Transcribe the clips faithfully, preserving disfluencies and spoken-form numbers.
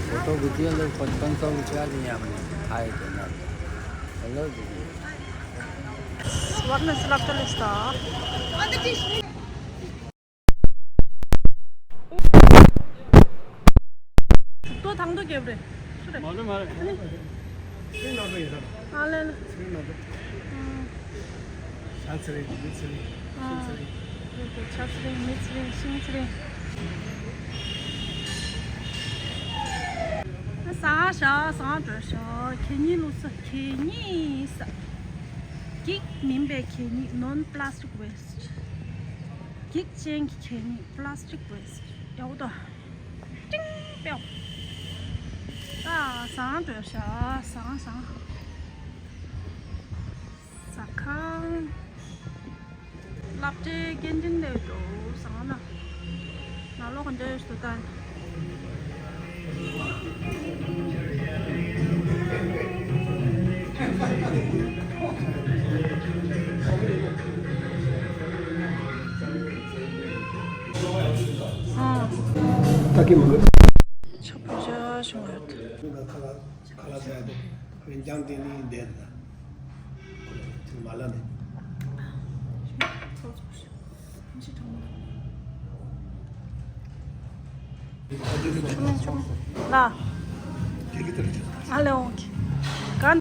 फोटो खींचिए, लोग पचपन सौ रुपया दिए हमने, खाए थे ना। हेलो दीदी। वरना से लगता लिस्ता। तो थांग तो केवरे। मालूम है। स्क्रीन ना तो ये सर। हाँ, ले ले। स्क्रीन ना तो। हम्म। शांत से रहिए, शांत से रहिए, शांत से रहिए। ཆབ་སྲིད་མི་སྲིད་ཤིང་སྲིད། ཟ་ཤ་ཟ་འགྲོ་ཤ་གད་སྙིགས་ལུགས་སྲོལ་གད་སྙིགས་ས། འགྱིག་མིན་པའི་གད་སྙིགས་non plastic waste། འགྱིག་ཅན་གྱི་གད་སྙིགས་plastic waste། ཡག་པོ་འདུག་ཀྲིང་པེའོ། ཨ་ཟ་འགྲོ་ཤ་ཟ་ཟ། ཟ་ཁང་། སློབ་གྲྭའི་སྐྱེལ་འདྲེན་ལས་འགྲོ་ཟ་ན། ན་ལོག་འདྲེ་སུ་ཏན། ཨ། ད་གི་མ་གི། ཆ་པོ་ཆ་བྱུང་ཡོད། ཁ་ལག་ཟ་ཡ་དེ་འོན་ཀྱང་དེ་ནི་བསྡད་ད། ཁོ་ལ་ཚིག་མ་ལ་ནི། ལ། ཨ་ལེ་ཨོ་ཁེ། ག།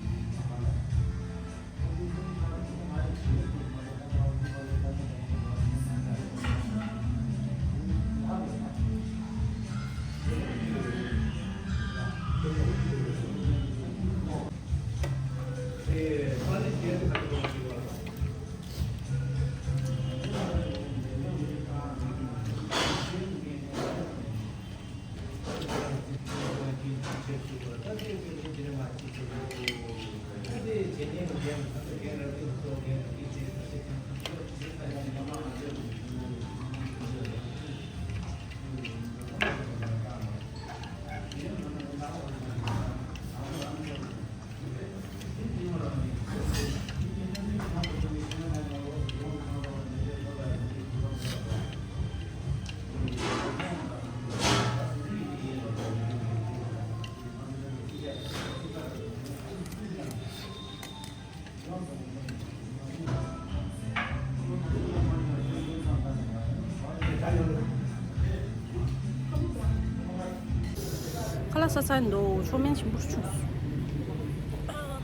ཁ་ལག་ཟ་ཚར་འདུག་མཆོད་མེ་ཆེན་པོ་བྱུང་སོང་།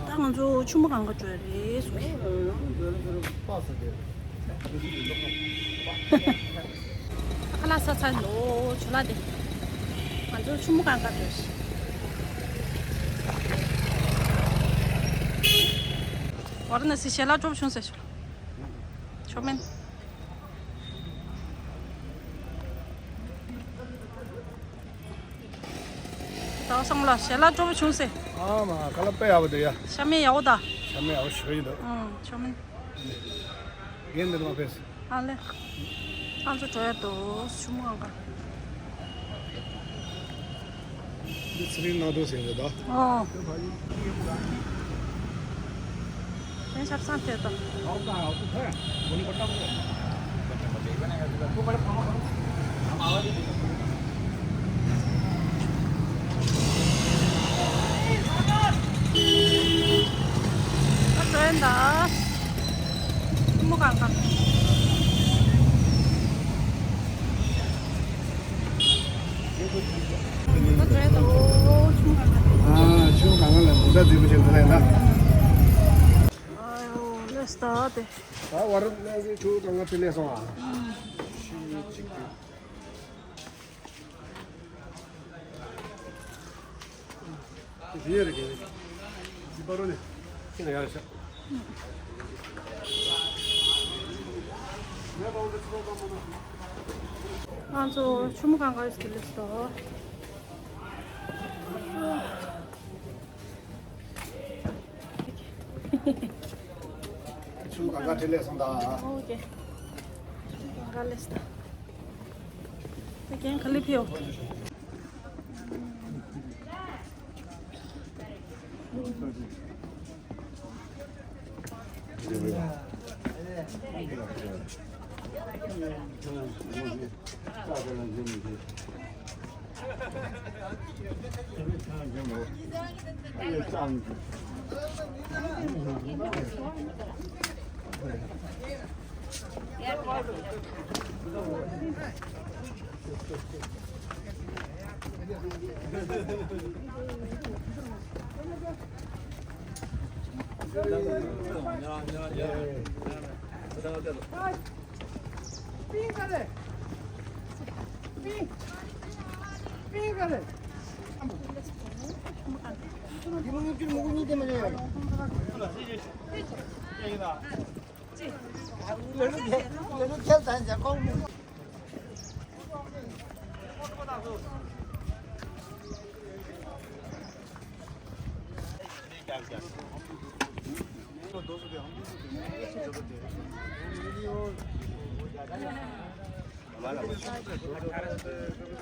ད་ང་ཚོ་ཆུ་མོ་སྒང་ག་འགྲོ་རེད་གསུངས། ཁ་ལག་ཟ་ཚར་འདུག་ཇོ་ལགས་དེ། ང་ཚོ་ཆུ་མོ་སྒང་ག་འགྲོ་ཞིག་ཝཱ་ར་ཎ་སི་ཞལ་ལག་སྤྲོ་པོ་བྱུང་ཟེར་ཞུ། མཆོད་མེ། ད་སོང་ལ་ཞལ་ལག་སྤྲོ་པོ་བྱུང་ཟེར། ཨ་མ་ཁ་ལག་དཔེ་ཡག་པོ་འདུག་ཡ། ཤ་མེད་ཡག་པོ་ད། ཤ་མེད་ཡག་པོ་ཞེ་པོ་ཅིག་འདུག་ཨང་མཆོད་མེ། རྒན་འདི་ནང་ཕེབས། ཨ་ལེ། ཨ་ཚོ་འགྲོ་ཡ་འདུག་ཆུ་མོ་སྒང་ག་འདི་ཚེ་རིང་ནང་དུ་ཟེར་འདུག་ད། ཨོ། དེ་ཆབ་གསང་དེ་དང་། ཨ་ཚོ་ཡན་ད། ཆུ་མོ་སྒང་ག་ཨ་ཆུ་མོ་སྒང་ག་ལ་མུ་མཐའ་རྫིག་པོ་ཅིག་འདུག་ལས་ན། ཨ་ཡོ་ལས་ད་དེ། ད་བར་ལས་ཆུ་མོ་སྒང་ག་དེ་ལས་སོང་ཨ། ཤི་གཅིག་དེ། དེ་ཡར་རྒྱབ་ནས། འདི་པར་རོ་ནས། ཁྱེད་ལ་ཡར་བཞག་ང་ཚོ་ཆུ་མོ་སྒང་ག་ཡོད་ཀྱི་ལིས་ཏོ། ཆུ་མོ་སྒང་ག་དེ་ལས་སོང་ད། ཨོ་ཀེ། སྒང་ག་ལིས་ཏོ། རྒན་ག་ལེ་ཕེབས།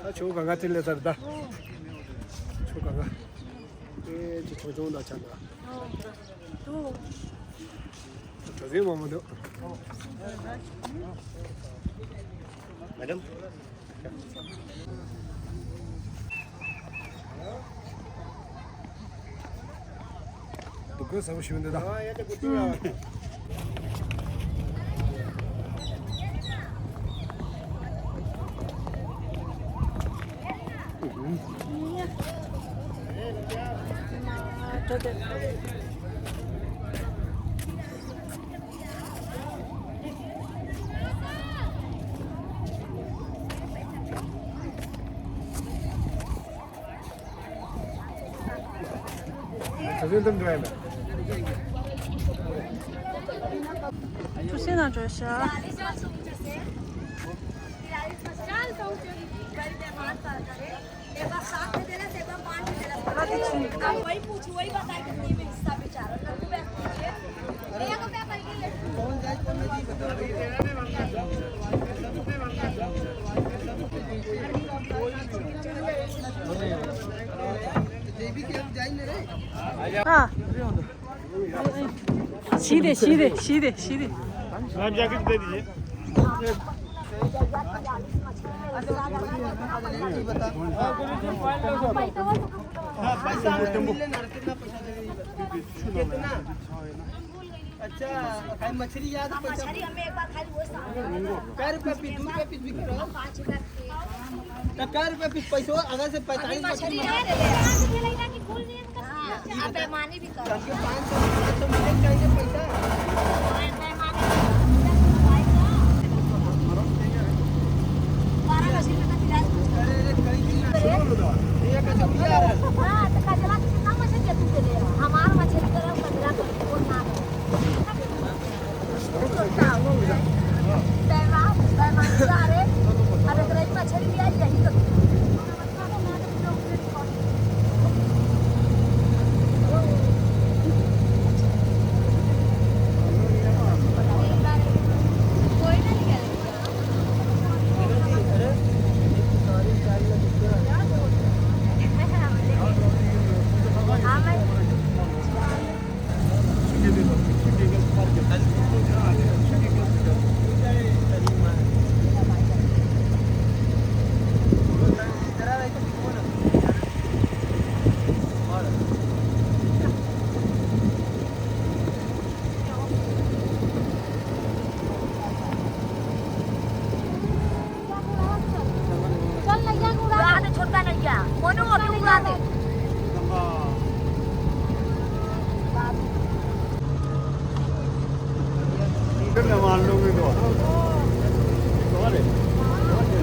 ད་ཆུ་གང་ག་ཐིག་ལེ་ཚར་ད། ཆུ་གང་ག་ཨེ་ཅི་ཆུང་ཆུང་ད་ཆ་ད། གྲོ་ཟན་མང་མང་འདུག་མེ་ཌམ། འདུག་གོ་ཟ་བ་ཞུ་འདི་དང་། वही पूछो, वही बताए कितने में हिस्सा बेचारा। हाँ। शीधे, शीधे, शीधे, शीधे। मैम, जैकेट दे दीजिए। हाँ, पैसा कितना? अच्छा, खाली मछली याद है, पैसा? मछली हमें एक बार खाली वो सामने कै रुपया पीस, दो रुपया पीस बिक रहा है? पाँच रुपया पीस। तो कै रुपया पीस पैसा? अगर से पैंतालीस मछली है। हाँ, बेईमानी भी कर। कम से पाँच सौ, पाँच सौ मिलना चाहिए पैसा। बेईमानी। बारह मछली का किराया। अरे, अरे, कई दिन ना। ये कचौड़ी आ रहा है। हाँ, तो कचरा कितना मछली है तू के लिए? हमारा मछली करो, कचरा करो, वो ना। चल नैया को उड़ा दे। छोटका नैया। मोनू, अभी उड़ा दे।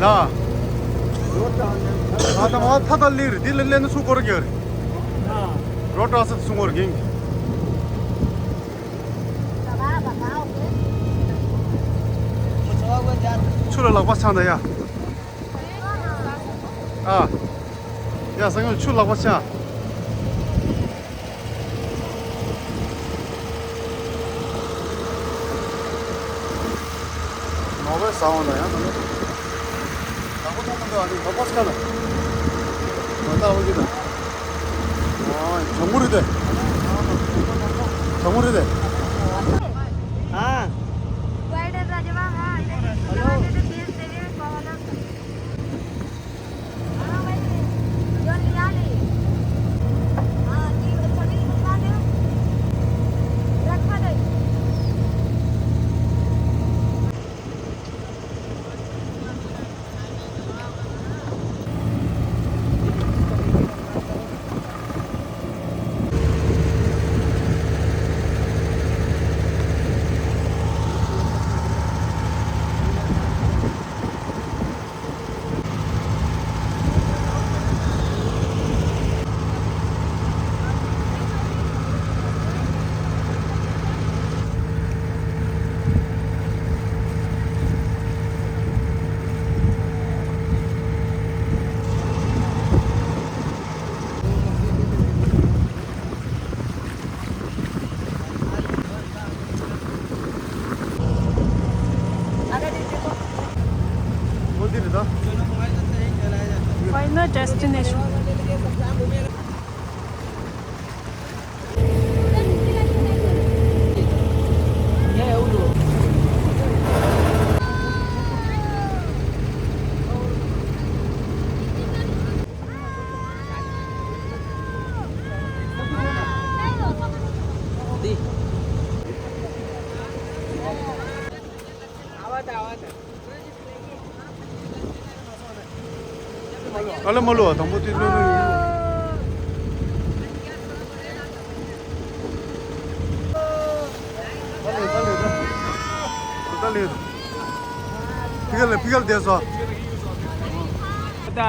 ལ། ཨ་ད་མ་ཐ་ད་ལིར་དི་ལི་ལེན་སུ་གོར་གེར། རོ་ཏྲ་སི་སུ་ངོར་གིང་། ཆུ་ལ་ལག་པ་ཆང་ད་ཡ། ཨ། ཡ་སང་ཡོང་ཆུ་ལག་པ་ཆང་། ནོ་བེ་ས་འོང་ན་ཡང་ནོ་བེ། ལག་པ་ཐོག་མ་འདུག་ཨ་ནི་ལག་པ་སྐ་ན། མ་ད་འོ་གི་ད། ཨ་ཇོང་གུ་རི་དེ། ཇོང་གུ་རི་དེ། ཨ། Hello. हाँ, हाँ, हाँ, हाँ। Final destination. ཨ་ལ་མ་ལོ། དང་པོ་དེ་ལོ་ལོ་ཡིན། ད་ལེ། ཕི་གལ་ཕི་གལ་དེ་སོ། ད་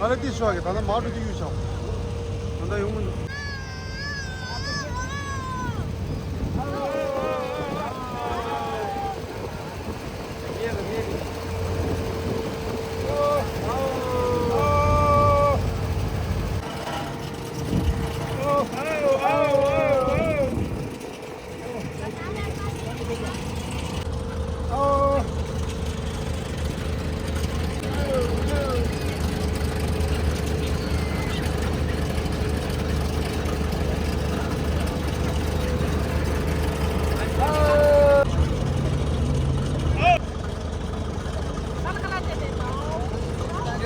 ལེ་དེ་ཤོག་གི་ད་ལྟ་མ་འགྲོ་དུས་ཡུལ་ཤོག་ད་ལྟ་ཡོང་མི་འདུག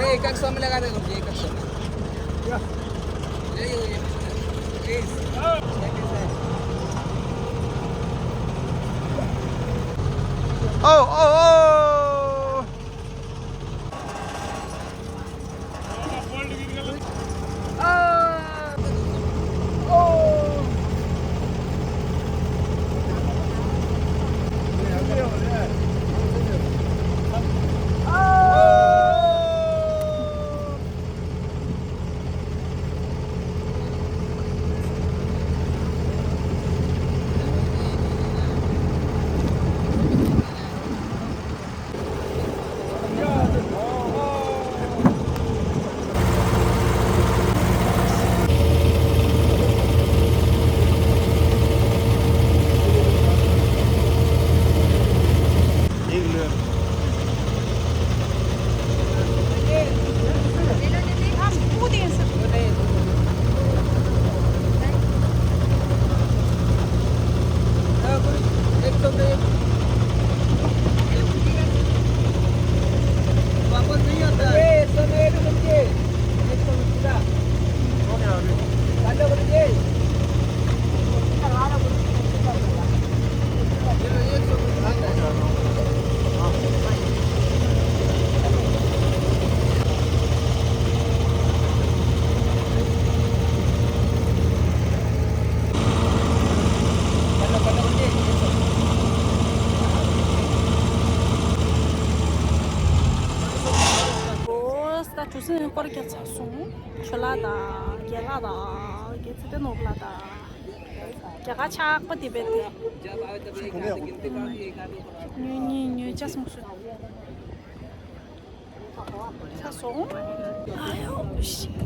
एक एक सौ में लगा दे, एक एक सौ में। ले, ये, ये, प्लीज। ओ, ओ, ओ। ཨོ་ས་གྲུ་གཟིངས་སྐོར་རྒྱག་ཚར་སོང་། ཆོས་ལ་དང་རྒྱལ་ལ་དང་རྒྱལ་ཚེ་བརྟན་ནོར་བུ་ལ་དང་། རྒྱ་གར་ཆགས་པ་དེ་བས་ཏེ། ཉོས་ཉོས་ཉོས་ཅག་སོང་སོང་། ཚ་སོང་། ཨ་ཡོ་ཤི།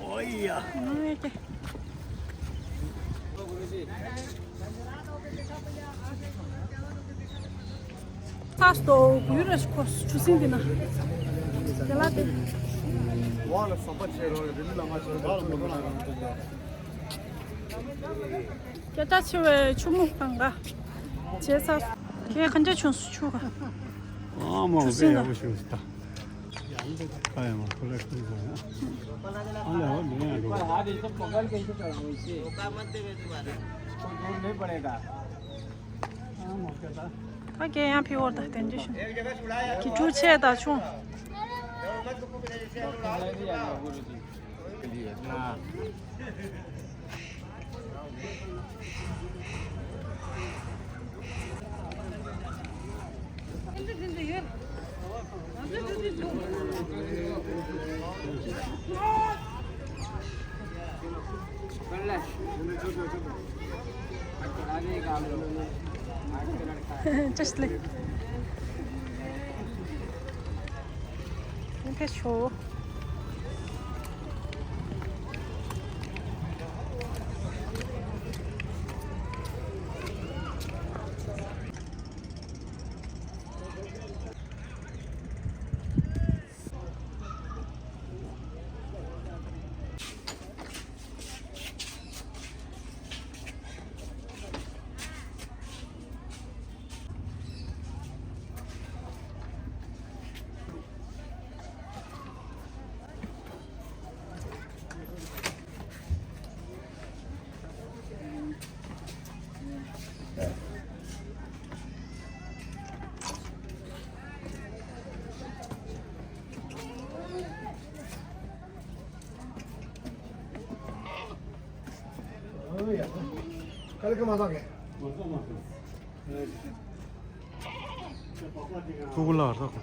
ཨོ་ཡ། ཨོ་ཡ། ཚ་སྟོ་གུ་རེ་ཁོ་ཆུ་སྲིན་འདི་ན། དེ་ལ་དེ། ཝ་ལ་སོ་པ་ཆེ་རོ་རི་ལི་ལ་མ་ཆེ་རོ་ལ་མ་ཆེ་རོ། སྐད་གྲགས་ཆེ་བའི་ཆུ་མོ་གང་ག་བྱས་ཚར། ཁྱེད་གང་ཆ་བྱུང་སུ་ཆུ་ག་ཨ་མ་ཆུ་སྲིན་ག་ཡག་པོ་བྱུང་སུ་ད། ཨ་ཡ་མ་ཁོ་ལ་ཁོ་ལ་ཨ་ལ་ཨ་མི་ཡ་རོ། ཨ་མ་ཁ་ད། ཨ་ཀེ་ཡང་ཕི་འོར་ད་དེ་འདྲ་བྱུང་། ཀི་ཀྲུ་ཆེ་ད་ཆུང་། Just like. Okay, sure. ཐུགས་ཁུར་ལ་རག་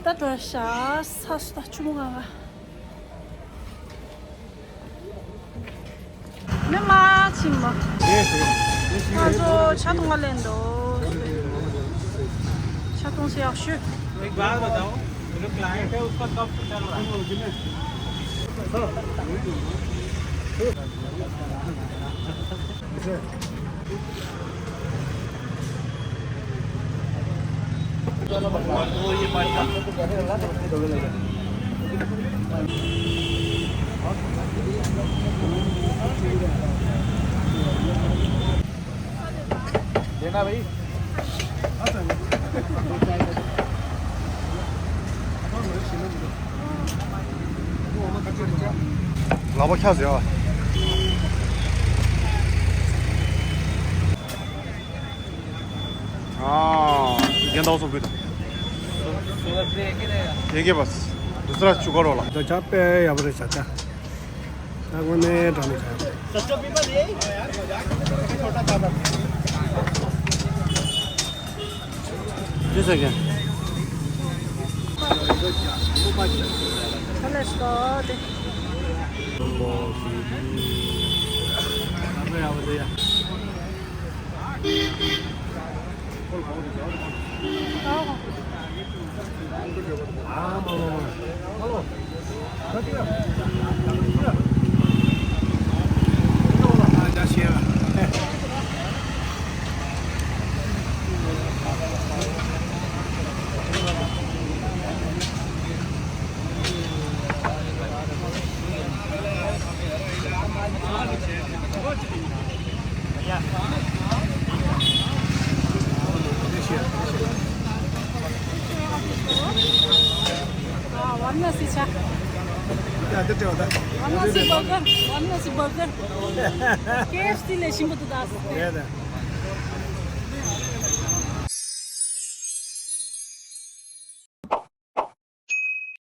ད་འགྲོ་ཤག་ས་སུ་ད་ཆུ་མོ་གང་ག་མི་མ་ཕྱིན་པ། ང་ཚོ་ཆ་ཚང་ལེན་འདུག་ཆ་ཚང་ཞིག་ཡག་ཤོས། एक बात बताओ, जो क्लाइंट है उसका कब से चल रहा है? देना भाई। ལག་པ་ཁྱག་ཟེར་བ། ཨ། རྒན་ཟླ་བ་སོགས་ཀྱིས། एक ही बस। दूसरा चुका रोला। तो चाप पे या बोले चाचा। ད་དངོས་གནས་དྲང་གནས་བྱ། ཅི་ཟེར་གྱི། ཁ་ལས་སོ་དེ། ཝན་ནེ་སི་ཆ། ཝན་ནེ་སི་བར་གར། ཝན་ནེ་སི་བར་གར། ཀེ་ཨེཕ་སི་ལས་ཞིམ་པོ་འདུག་ད།